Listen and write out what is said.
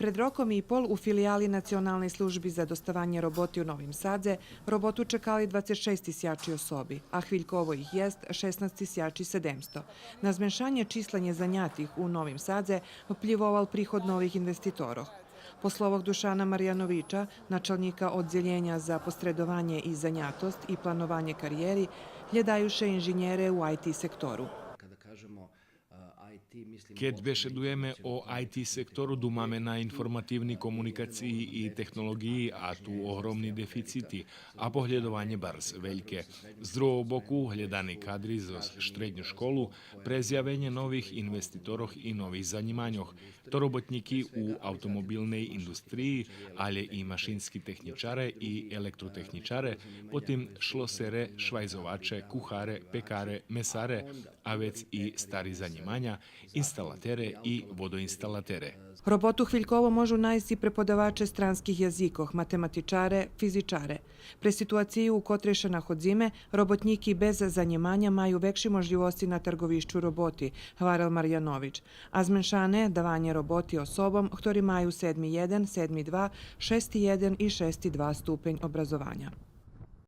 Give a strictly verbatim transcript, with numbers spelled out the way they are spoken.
Пред роком и пол у филияли Националней служби за доставанє роботи у Новим Садзе роботу чекали двацец шейсц тисячи особи, а хвильково их єст шеснац тисячи седемсто. На зменшанє числа нєзанятих у Новим Садзе вплївовал приход нових инвеститорох. По словох Душана Марияновича, началнїка Оддзелєня за посредованє и занятосц и планованє кариєри, глєдаю ше инженєре у I T сектору. Кед бешедуєме о I T сектору, думаме на информативни комуникациї и технолоґиї, а ту огромни дефицити, а поглєдованє барз вельке. З другого боку, глєдани кадри зоз штредню школу пре зявенє нових инвеститорох и нових занїманьох. То роботнїки у автомобилней индустриї, алє и машински технїчаре и електротехнїчаре, потим шлосере, швайзоваче, кухаре, пекаре, месаре, а вец и стари занїманя, инсталатере и водоинсталатере. Роботу хвильково можу найсц и преподаваче странских язикох, математичаре, физичаре. Пре ситуацию у котрей ше находзиме, роботнїки без занїманя маю векши можлївосци на тарґовищу роботи, гварел Мариянович, а зменшане даванє роботи особом хтори маю седми єден, седми два, шести єден и шести два ступень образованя.